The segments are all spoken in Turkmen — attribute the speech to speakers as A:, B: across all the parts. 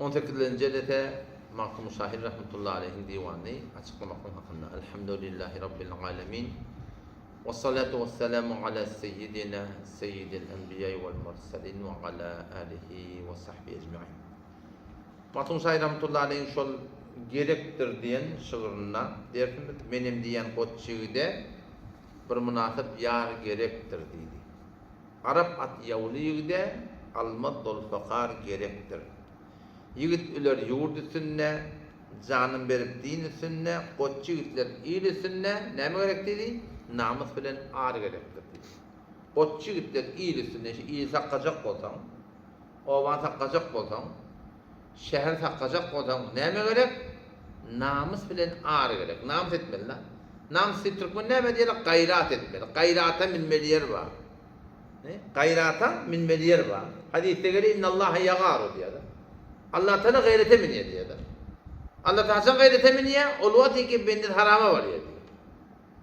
A: On sekizinji jelese Magtymguly şahyr rahmetullahi aleýhiň diwanyny açyklamaklyk hakynda. Elhamdülillahi Rabbil alemin. Wessalatu wessalamu ala seýýidina seýýidil enbiýai wal murselin we ala alihi we sahbihi ejmain. Magtymguly şahyr rahmetullahi aleýhiň şol Gerekdir diýen şygrynda dersimiz Menem diýýän goç ýigide bir mynasyp ýar gerekdir diýdi. Arap at ýawly ýigide almaz zolfakar gerekdir. Ýigit öler ýurt üstünde, janyn berip din üstünde, goç ýigitler il üstünde, näme gerek diýdi? Namys bilen ar gerekdir diýdi. Goç ýigitler il üstünde, şu ili saklajak bolsaň, obany saklajak bolsaň, Şäheri saklajak bolsaň näme gerek? Namys bilen ar gerek. Namys etmeli-la. Namys diýip türkmen näme diýýärler? Gaýrat etmeli. Gaýrata münmeli ýer bar. Gaýrata münmeli ýer bar. Hadysda gelýär, Innallaha ýagaru diýýär. Allatagala gaýrata münýär diýýär. Allatagala haçan gaýrata münýär? Ol wagt ki bende harama barýar diýýär.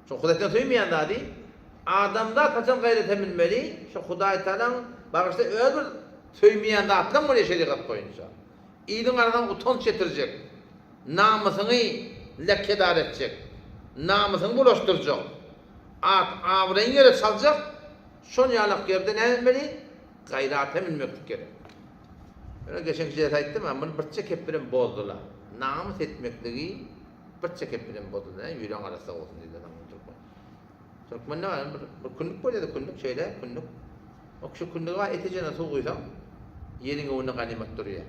A: Şo Hudaýdan söýmeýän zady adamzat haçan gaýrata münmeli? Şo Hudaýtagalaň bagyşda öz bir söýmeýän zatlaň bolýar şerigat boýunça. Iliň arasyna utanç getirjek, namysyňy lekedar etjek, namysyňy bulaşdyrjak, at abraýyňy ýere çaljak şol ýalak ýerde näme etmeli? Gaýrata münmeklik gerek. Ýöne geçenki jelse aýtdym, muny birçe kep bilen bozdular. Namys etmekligi Bir çekip bilen bozuldy näme ýüregiň arassa bolsun diýdi adam türkmen. Türkmende bar bir, bir kündük bolýardy kündük şeýle kündük. O şu kündüge bar etejene suw guýsaň ýeriň öňünde ganymat durýar.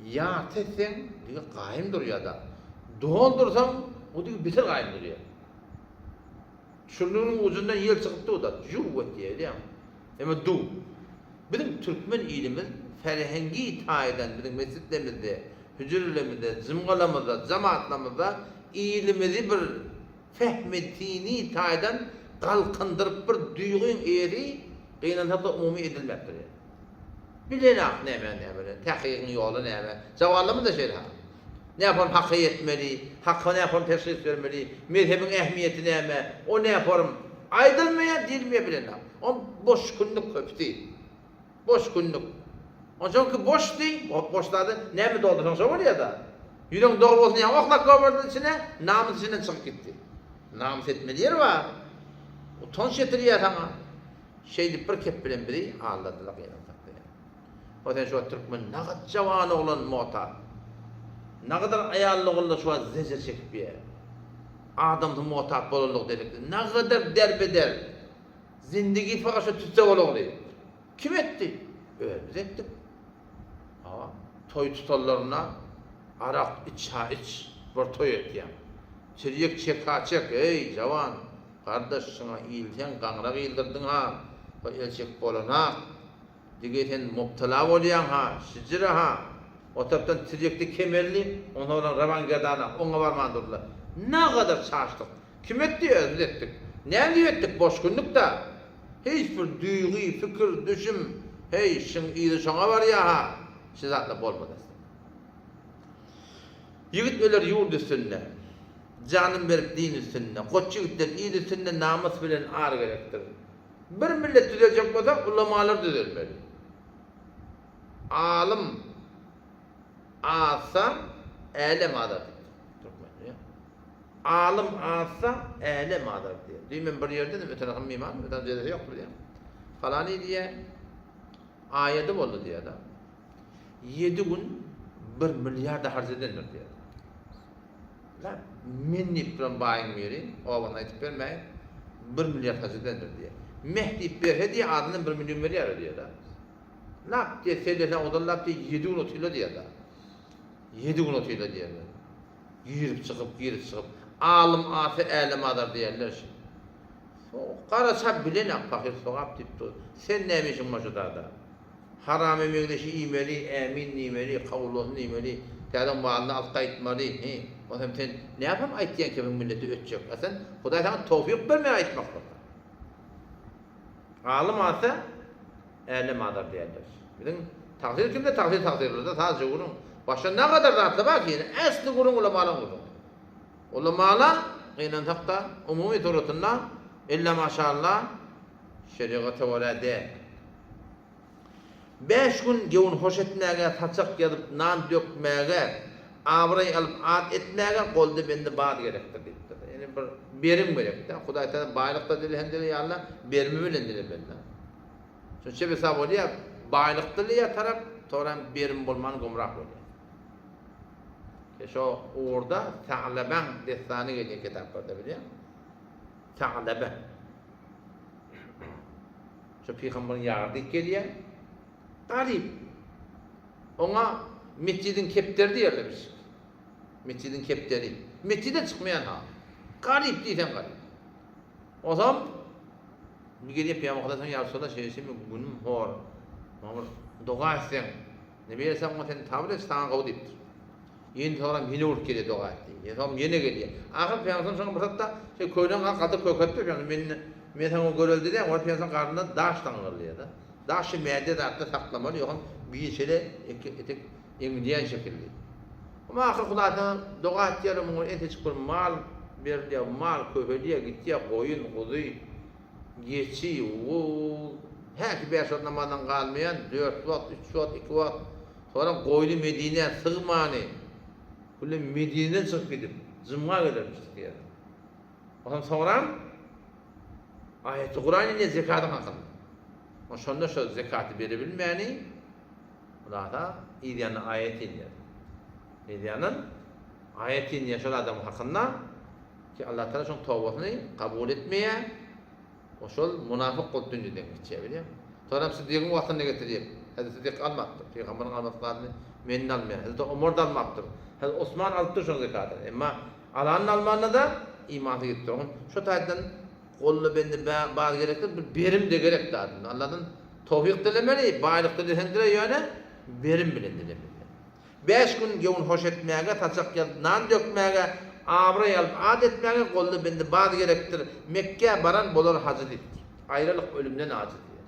A: Ýarty etseň diňe gaýym durýar da. Doldursaň o diňe beter gaýym durýar. Çürnüginiň ujundan ýel çykyp dur-da, juw etýär, bilýäňmi? Emma duw. Biziň türkmen ilimiz ferhengi taýdan biziň mesjitlerimizde, hüjrelerimizde, jymgalamyzda, jamaatlarymyzda ilimizi bir fehmi dini taýdan galkyndyryp bir duýgyň eýesi gynansak-da umumy edilmäpdir. Bilenak näme näme bilen, tähygyň ýoly näme. Jawallamyz-da şeýle ha. Näform haka ýetmeli, haka näform teşhis bermeli, mezhebiň ähmiýeti näme, o näform aýdylmaýar, diýilmeýär bilenak. O boş günlük köpüsi. Boş günlük. Onsoňky boşdy, boş zady näme doldursaň şo bolýar-da. Ýüregiň dogry bolsun diýen oklap goýberdiň içine, namys içinden çykyp gitdi. Namys etmeli ýeri bar. Utanç getirýär saňa. Şeýdip bir kep bilen bizi aldadylar gynansak diýýär. O sen şu wagt türkmen nagat jawan oglan mota. Nagadar aýally ogullar şu wagt zejir çekip ýer. Adamsy motat bolanlygy derekli. Nagadar derbeder. Zindigi fakat şu tüsse bolagly. Kim etdi? Özümiz etdik. Ha, toý tutanlaryna arak iç-ha iç, bir toý etýäň. Tirýek çek-ha çek, eý, jawan. Gardaş şuňa ilseň gaňrak ildirdiň-ha, bu el çekip bolanak. Dige sen mubtala bolýaň-ha, şijire-ha. O tarapdan tirýekde kemeldi, onsoň olam rawangerdana, oňa barman durdular. Nagadar çaşdyk. Kim etdi? Özümiz etdik. Näme diýip etdik? Boş günlük-dä. Hiç bir duýgy, pikir, düşüm, heý, şyň yzy şoňa barýa-ha, şi zatlar bolmaz aslynda. Ýigit öler ýurt üstünde, Janyn berip din üstünde, Goç ýigitler il üstünde Namys bilen ar gerekdir. Bir millet düzeljek bolsa, ulamalar düzelmeli. Alym azsa, älem azar diýipdir türkmen. Alym azsa, älem azar diýýär. Düýn men bir ýerde öten agşam myhman, öten jelse ýokdy bilýäň. Falany diýýär, aýady boldy diýýär-de. Ýedi gün bir milliarda harç edendir diýýär. La, men diýip duran baýyň biri, obasyny aýdyp bermäýin, bir milliard harç edendir diýýär. Meh diýip berse diýýär, azyndan bir million berýär diýýär-de. Lap diýýär, sellesine odallap diýýär, ýedi gün otyrlar diýýär-de. Ýedi gün otyrlar diýýärler. Girip çykyp, girip çykyp. Alym azsa älem azar diýýärler şi. Garaça bilenak pahyr sogap diýip dur. Sen näme işiň bar şu zada? Harama meňzeşi iýmeli, ämin diýmeli, kabul bolsun diýmeli, täze malyny alyp gaýtmaly, hi, onsoň sen näpem aýtýaň kimiň milleti ötjek, a sen Hudaý saňa towfyk bermeýär aýtmaklyga. Alym azsa, älem azar diýerler. Biziň tagsyr kimde, tagsyr tagsyrlarda sazja gürrüň. Başga nagadar zatlar bar ki, äsli gürrüň ulamalaň gürrüňi. Ulamala gynansak-da, umumy suratynda illa maşallah şerigata görä däl. Bäş gün göwün hoş etmäge, saçak ýazyp, nan dökmäge, abraý alyp, at etmäge golda bende baz gerekdir diýipdir. Ýagny bir berim gerek-dä. Hudaý Tagala baýlyk-da dileseň dile, ýa Allah berimi bilen dilemeli-dä. Şonuň üçin hesap bolýar, baýlyk dileýär tarap, soňra berim bolman gümrah bolýar. E şo ugurda Saglabaň dessany gelýär kitaplarda bilýäň. Saglaba. Şo pygamberiň ýary diýip gelýär. Garyp. Oňa metjidiň kepderi diýerlermiş. Metjidiň kepderi. Metjide çykmaýan ha. Garyp diýseň garyp. Ozam bir gelýär pygamber Hudaýdan ýa Resulallah şeýle şeýle günüm hor. Maňa bir doga etseň. Ne berseň oňa sen tabyr et, saňa gowy diýipdir. Ýene soňram ýene urup gelýär doga et diýip. Ýene soňam ýene gelýär. Ahyr pygamber şoňa bir zatda şeý köýnegiň al gadyr köketdi pygamber men men saňa görelde diýen ol pygamber garnynda daş daňdyrylýar-da. Daşy mäde zatda saklamaly ýogsam bir şeýle etek eňilýän şekilli. Emma ahyr Hudaýdan doga etýär muňa entejik bir mal berilýär, mal köpelýär, gitýär, goýun, guzy, geçi, wu, häki bäş wagt namazdan galmaýan, dört wagt, üç wagt, iki wagt, soňra goýny Medinä sygmany, gülle Medineden çykyp gidip, jymga gelermiş diýýär. Ondan soňram aýaty Kuran indi zekatyň hakynda. O şonda şo zekaty berebilmäni Hulasa yz ýanyndan aýat inýär. Yz ýanyndan aýat inýär şol adam hakynda ki Allah Taala şoň tobasyny kabul etmeýär. O şol munafyk bolup dünýeden gitýär bilýäňmi? Soňram Siddigiň wagtynda getirýär. Hezreti Siddik almapdyr. Pygamberiň almadyk zadyny men-de almaýan. Hezreti Omar-da almapdyr. Hezreti Osman alypdyr şoň zekatyny. Emma alanyny almanda-da imansy gidipdir. Onuň şo taýdan Golda bende baz gerekdir, bir berim-de gerek zadynda. Alladan towfyk dilemeli, baýlyk dileseň dile, ýöne berim bilen dilemeli. Bäş gün göwün hoş etmäge, saçak ýazyp nan dökmäge, abraý alyp at etmäge golda bende baz gerekdir. Mekgä baran bolar hajy diýipdir. Aýralyk ölümden ajy diýýär.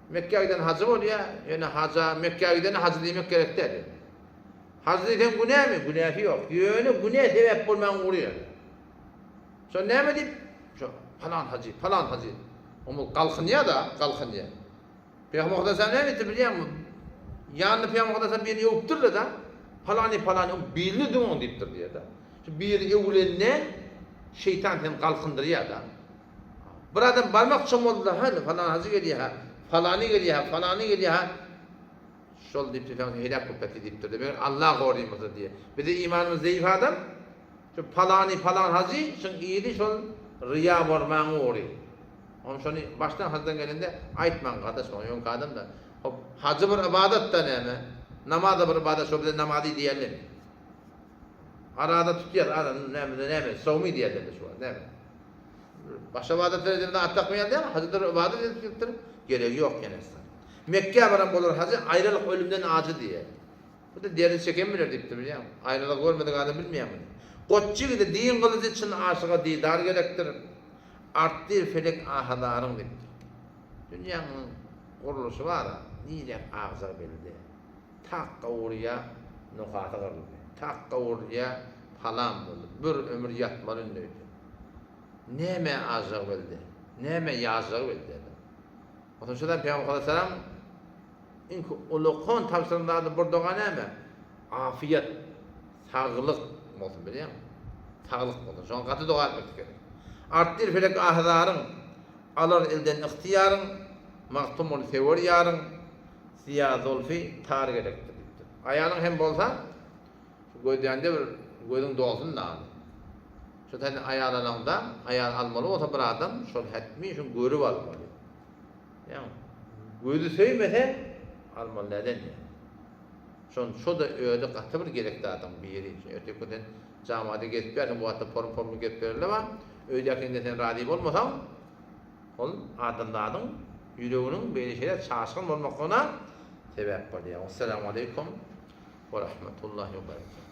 A: Mekgä giden hajy bolýar, ýöne haja, Mekgä gidene hajy diýmek gerek däl ýöne. Hajy diýseň günämi? Günäsi ýok. Ýöne günä sebäp bolmaň urýar. Şo näme diýip, şo palan hajy, palan hajy. Oňa galkynýar-da, galkynýar. Pygamber Hudaý näme etdi bilýäňmi? Ýanynda Pygamber Hudaý birini öwüpdirler-de, palany palany öwüp birini düň diýipdir diýýär-de. Şu biri öwülende şeýtan seni galkyndyrýar-da. Bir adam barmak çomuldy-da, hany palan hajy gelýär-hä, palany gelýär-hä, palany gelýär-hä. Şol diýipdir, Pygamber heläk bolup ýatyr diýipdir-de. Meger Allah gorymyzda diýýär. Bize imanymyz zeýif adam, Şu palany palan hajy şyň yzy şol ryýa bolmaň ugry. Oň şony başdan hajdan gelende aýtmaň gardaş oň öňki adam da. Hop hajy bir ybadat da näme? Namaz da bir ybadat şo bize namazy diýerler. Arada tutýar ara näme näme sowmy diýerler şu wagt näme. Başga ybadatlar edende at dakmaýan däl hajy da ybadat edip gidipdir. Geregi ýok ýene. Mekgä baran bolar hajy aýralyk ölümden ajy diýer. Bu-da derdi çeken biler diýipdir bilýäňmi? Aýralygy görmedik adam bilmeýär muny. Goç ýigide din gylyjy çyn aşyga didar gerekdir. Artdyr felek ahy-zaryň diýipdir. Dünýäň gurluşy bar-a, niräk agjagy belli däl. Takga urýa, nokaty gyryldy. Takga urýa, palan boldy. Bir ömür ýatmaly indi öýde. Nämä ajagy belli däl. Nämä ýajagy belli däl. Onsoň şodan Pygamber sallallahu aleyhi Iň ullakan tabşyran zady bir doga näme? Afiýet, saglyk bolsun bilýäňmi? Saglyk bolsun. Şoňa gaty doga etmek gerek. Artdyr felek ahy-zaryň, alar elden ygtyýaryň, Magtymguly söwer ýaryň, syýa zulfy tar gerekdir diýipdir. Aýalyň hem bolsa, şu gözlände bir gözüň dolsun da. Şu taýdan aýal alaňda, aýal almaly bolsa bir adam şol hetmi şuny görüp almaly. Ýa gözi söýmese almaly däl indi. Şon şo-da özi gaty bir gerek zadyň biri. Şo erteki gün sen jamada gezip ýörsiň bu wagtda form formly gezip ýörerler bar. Öýdäkiňde sen razy bolmasaň ol adamzadyň ýüreginiň beýle şeýle çaşgyn bolmaklygyna sebäp bolýar. Wessalamu aleýkum we rahmetullahi we berekatuh.